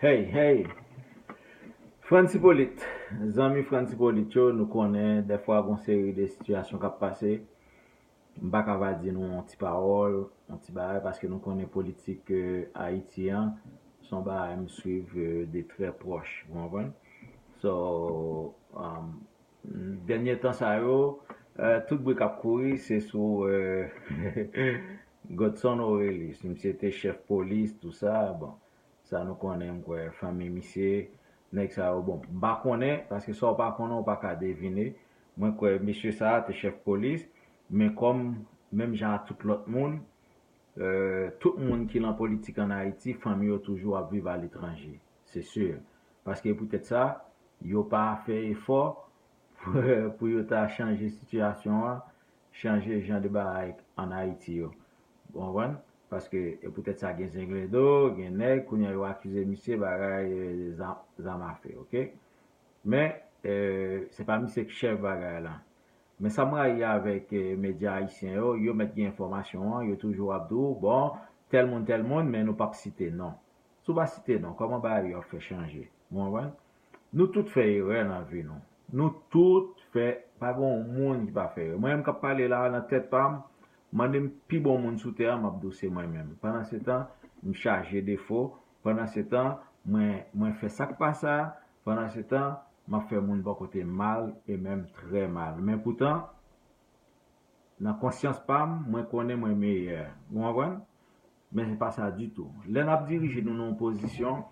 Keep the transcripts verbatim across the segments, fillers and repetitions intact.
Hey, hey! Frantz Hyppolite, zanmi Frantz Hyppolite yo, nou konnen dèfwa gon seri de sitiyasyon k ap pase. M pa ka pa di nou yon ti pawòl, yon ti bagay, paske nou konnen politik eh, Ayiti an, se yon bagay m swiv eh, de trè pwòch, ou konprann? So, um, dènye tan sa yo, eh, tout bri k ap kouri, se sou eh, Godson Orélus, misye te chèf polis, tou sa, bon. Sa nou konnen, m kwè, fanmi misye, nèg sa yo, bon, m pa konnen, paske sa w pa konnen, w pa ka devine. Mwen kwè, mesye sa a te chèf polis, men kòm, menm jan a tout lòt moun, eh, tout moun ki lan politik ann Ayiti, fanmi yo toujou ap viv aletranje, se si. Paske poutèt sa, yo pa fè efò pou, pou yo ta chanje sitiyasyon an, chanje jan de bagay ann Ayiti yo. Ou konprann? Paske e poutèt sa gen zenglendo, gen nèg, kounye a yo akize misye bagay eh, zam, zam afe, oke? Men, eh, se pa misye k chèf bagay la. Men sa m rayi avèk eh, medya ayisyen yo, yo mèt gen enfòmasyon an, yo toujou ap di w, bon, tèl moun, tèl moun, men nou p ap site non. Si w pa site non, kòman bagay yo ap fè chanje? Ou konprann? Nou tout fè erè nan vi nou. Nou tout fè, pa gen yon moun ki pa fè erè. Mwen menm k ap pale la a nan tèt pa m, mande m pi bon moun sou tè a, m ap di w se mwen menm. Pandansetan, m chaje defo. Pandansetan, mwen, mwen fè sa k pa sa. Pandansetan, m ap fè moun bò kote m mal e menm trè mal. Men poutan, nan konsyans pa m, mwen konnen mwen meyè. Ou konprann? Men se pa sa ditou. Lè n ap dirije nou nan yon pozisyon,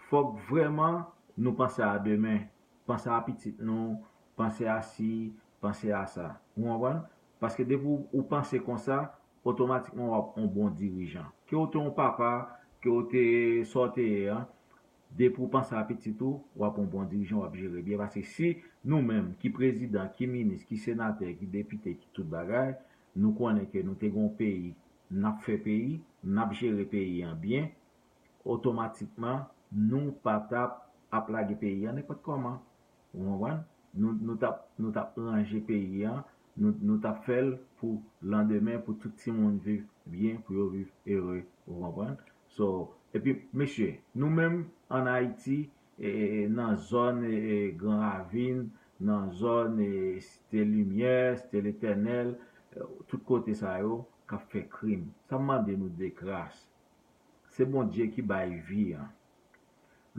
fòk vrèman nou panse a demen, panse a pitit nou, panse a si, panse a sa. Ou konprann? Paske depi w, ou panse konsa, otomatikman w ap yon bon dirijan. Ke w te yon papa, ke w te sa w te ye an, depi w panse a pitit ou, w ap yon bon dirijan, w ap jere byen. Paske si nou menm, ki prezidan, ki minis, ki senatè, ki depite, ki tout bagay, nou konnen ke nou te gen yon peyi, n ap fè peyi, n ap jere peyi an byen, otomatikman, nou pa t ap ap lage peyi an nenpòt kòman. Ou konprann? Nou, nou t ap, nou t ap ranje peyi an, nou, nou t ap fè l pou landemen, pou tout timoun viv byen, pou yo viv ere, ou konprann? So, epi, mesye, nou menm ann Ayiti, e, e, nan zòn e, e, Gran Ravin, nan zòn e, Site Limyè, Site Letènèl, e, tout kote sa yo, k ap fè krim. Sa m mande nou de gras. Se Bondye ki bay vi an.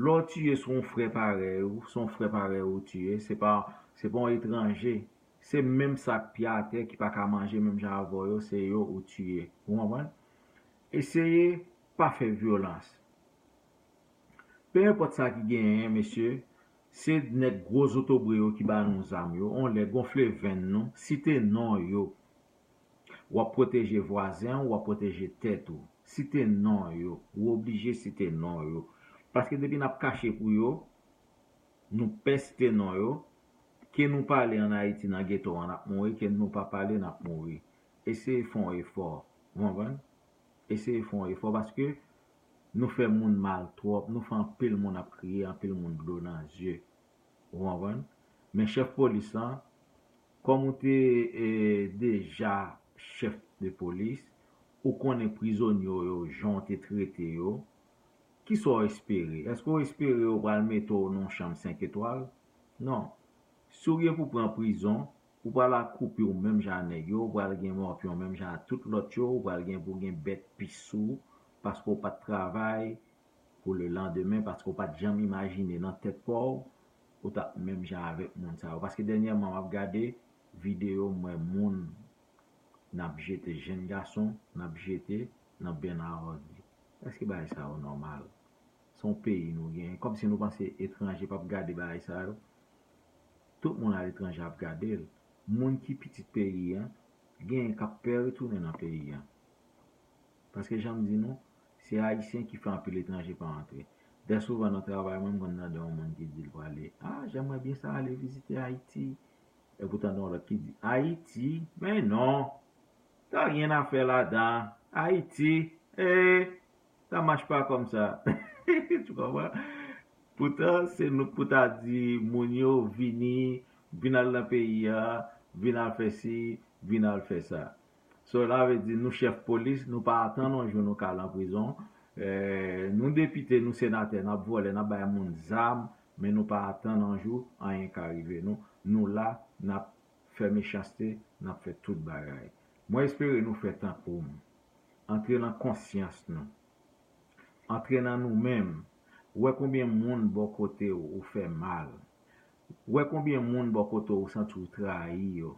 Lè w tiye sou yon frè parèy ou, se yon frè parèy ou tiye, se pa, se pa yon etranje. Se menm sa k pye atè ki pa ka manje menm jan avè w yo, se yo ou tiye. Ou konprann? Eseye pa fè vyolans. Pe enpòt sa ki genyen, mesye, se nèg gwo zotobre yo ki ba nou zam yo. On lè gonfle venn nou, site non yo. W ap pwoteje vwazen w, w ap pwoteje tèt ou. Site non yo. Ou oblije site non yo. Paske depi n ap kache pou yo, nou pè site non yo, ke nou pale ann Ayiti nan geto an, n ap mouri, ke nou pa pale, n ap mouri. Eseye fè yon efò. Ou konprann? Eseye fè yon efò paske nou fè moun mal twòp, nou fè anpil moun ap kriye, anpil moun dlo nan zye. Ou konprann? Men chèf polis lan, kòm ou te e, deja chèf de polis, ou konnen prizonye yo, jan w te trete yo. Kisa w espere? Èske w espere yo pral mete w nan yon chanm senk etwal? Non. Si w gen pou pran prizon, ou pral akoupi w menm jan a nèg yo, ou pral gen mòpyon menm jan a tout lòt yo, ou pral gen pou gen bèt pis sou ou, paske w pa t travay, pou le landemen, paske w pa t janm imajine nan tèt pa w, ou t ap menm jan avèk moun sa yo. Paske dènyèman, m ap gade videyo, m wè moun n ap jete, jenn gason n ap jete nan bèn a òdri. Èske bagay sa yo nòmal? Se yon peyi nou genyen. Kòmsi nou panse etranje p ap gade bagay sa yo. Tout moun aletranje ap gade l. Moun ki pitit peyi an, genyen k ap pè retounen nan peyi an. Paske jan m di nou, se Ayisyen ki fè anpil etranje pa antre. Byen souvan nan travay mwen, m konn tande yon moun ki di l prale, ah, j'aimerais bien ça aller visiter Haïti. Epoutan gen yon lòt ki di, Ayiti? Men non! Sa gen afè ladan. Ayiti? Eh, ça marche pas comme ça. Tu comprends? Poutan, se nou k pou ta di moun yo, vini, vin al nan peyi a, vin al fè si, vin al fè sa. So, la vle di nou chèf polis, nou pa atann yon jou nou ka al an prizon. Eh, nou depite, nou senatè, n ap vòlè, n ap bay moun zam, men nou pa atann yon jou anyen ka rive nou. Nou la, n ap fè mechanste, n ap fè tout bagay. Mwen espere nou fè tankou m. Antre nan konsyans nou. Antre nan nou menm. Wè konbyen moun bò kote w ou fè mal. Wè konbyen moun bò kote w ou santi w trayi yo.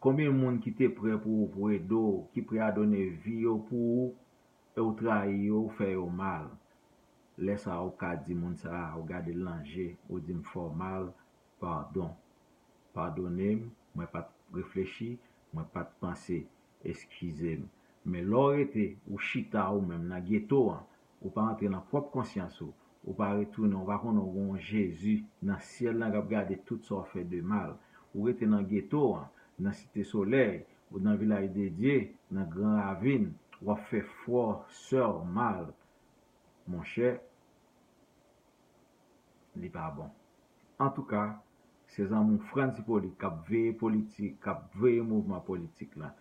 Konbyen moun ki te prè pou ou, pou ede w, ki prè a done vi yo pou ou, e ou trayi yo, ou fè yo mal. Lè sa a, ou ka di moun sa a, ou gade l nan je, ou di m fè w mal, padon. Padone m, mwen pa t reflechi, mwen pa t panse, eskize m. Men lè w rete, ou chita ou menm nan geto an, ou pa antre nan pwòp konsyans ou, ou pa retounen, ou pa konnen w gen yon Jezi nan syèl la k ap gade tout sa w fè de mal. Ou rete nan geto an, nan Site Solèy, ou nan Vilaj de Dye, nan Gran Ravin, w ap fè frè w, sè w mal. Monchè, li pa bon. Antouka, se zanmi w Frantz Hyppolite k ap veye politik, k ap veye mouvman politik la.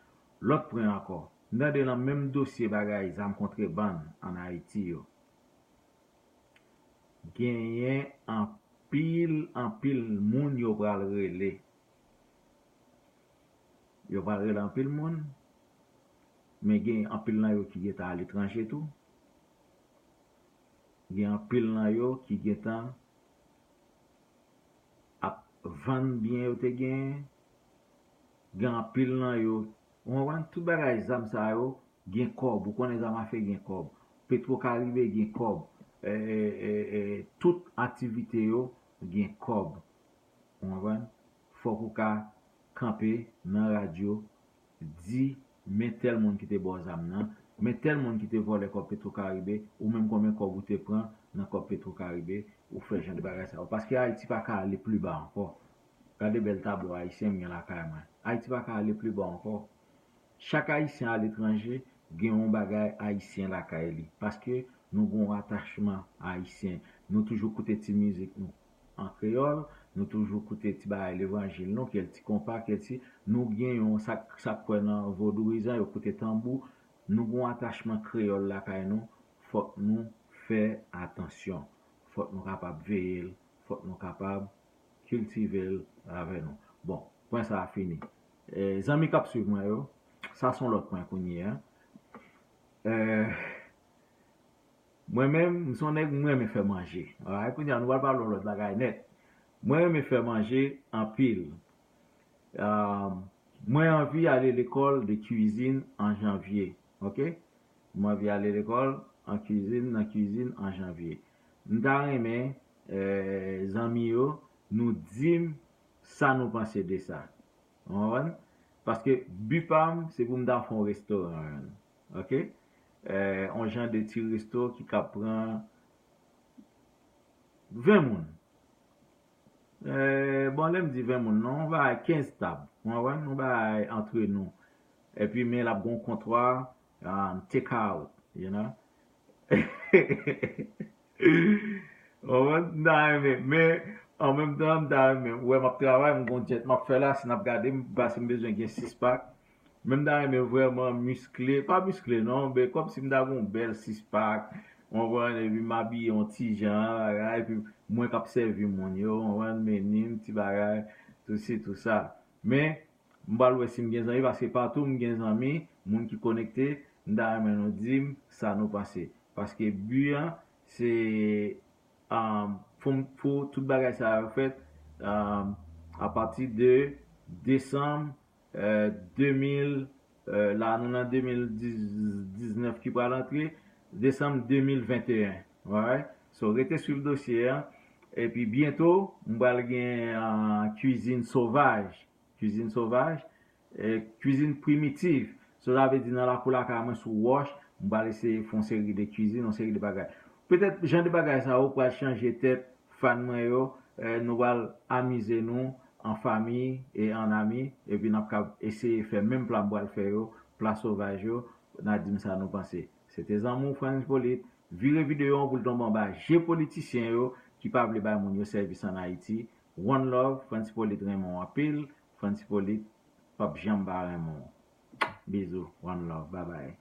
Lòt pwen ankò, m tande nan menm dosye bagay zam kontrebann ann Ayiti yo, genyen anpil, anpil moun yo pral rele. Yo pral rele anpil moun, men gen anpil nan yo ki gentan aletranje tou. Gen anpil nan yo ki gentan ap vann byen yo te genyen. Gen anpil nan yo, ou konprann, tout bagay zam sa yo gen kòb. Ou konnen zam afe gen kòb. Petro Caribe gen kòb. E, e, e, e, tout aktivite yo gen kòb. Ou konprann? Fòk ou ka kanpe nan radyo, di, men tèl moun ki te ba w zam nan, men tèl moun ki te vòlè kòb Petro Caribe, ou menm konbyen kòb ou te pran nan kòb Petro Caribe, ou fè jan de bagay sa yo. Paske Ayiti pa ka ale pli ba ankò. Gade bèl tablo ayisyen m gen lakay mwen. Ayiti pa ka ale pli ba ankò. Chak Ayisyen aletranje gen yon bagay ayisyen lakay li. Paske nou gen yon atachman ayisyen. Nou toujou koute ti mizik nou an kreyòl, nou toujou koute ti bagay levanjil nou, kèl ti konpa, kèl ti, nou gen yon sa, sa k kwè nan vodouyizan, yo koute tanbou. Nou gen yon atachman kreyòl lakay nou, fòk nou fè atansyon. Fòk nou kapab veye l, fòk nou kapab kiltive l avè nou. Bon, pwen sa a fini. E, zanmi k ap swiv mwen yo, sa se yon lòt pwen kounye a. E, mwen menm, m se yon nèg, mwen renmen fè manje. Alright, kounye a, nou pral pale yon lòt bagay nèt. Mwen renmen fè manje anpil. Um, mwen anvi ale lekòl de kwizin an janvye, oke? Mwen anvi ale lekòl an kwizin, nan kwizin an janvye. M ta renmen, eh, zanmi yo, nou di m sa nou panse de sa. Ou konprann? Paske bi pa m, se pou m ta fè yon restoran, oke? Eh, yon jan de ti resto ki ka pran ven moun. Eh, bon, lè m di ven moun, non, yon bagay kenz tab. Ou konprann? Yon bagay antre nou. Epi, men l ap gen yon kontwa, um, take out, you know? Ou konprann? M ta renmen, men an menm tan, m ta renmen. Ou wè, m ap travay, m gon djèt m ap fè la, si n ap gade m, paske m bezwen gen sis pak. Men m ta renmen vrèman miskle, pa miskle non, men kòmsi m ta gen yon bèl sis pak, ou konprann, epi m abiye yon ti jan, bagay, epi mwen k ap sèvi moun yo, ou konprann, meni m, ti bagay, tout si, tout sa. Men, m pral wè si m gen zanmi, paske patou m gen zanmi, moun ki konekte, m ta renmen nou di m sa nou panse. Paske bi an, se, um, pou, pou tout bagay sa yo fèt, um, apati de desanm, eh, de mil, eh, la nou nan de mil diznèf ki pral antre, desanm de mil venteyen. Alright? So, rete swiv dosye a. Epi byento, m pral gen, ah, kwizin sovaj. Kwizin sovaj. Eh, kwizin primitiv. So, sa vle di nan lakou lakay mwen sou wòch, m pral eseye fè yon seri de kwizin, yon seri de bagay. Petèt, jan de bagay sa yo pral chanje tèt fan mwen yo, eh, nou pral amize nou an fami e an ami, epi n ap ka eseye fè menm pla m pral fè yo, pla sovaj yo, n a di m sa nou panse. Se te zanmi w Frantz Hyppolite, vire videyo an pou l tonbe anba je politisyen yo ki pa vle bay moun yo sèvis ann Ayiti. One love, Frantz Hyppolite renmen w anpil, Frantz Hyppolite p ap janm pa renmen w. Bizou, one love, babay.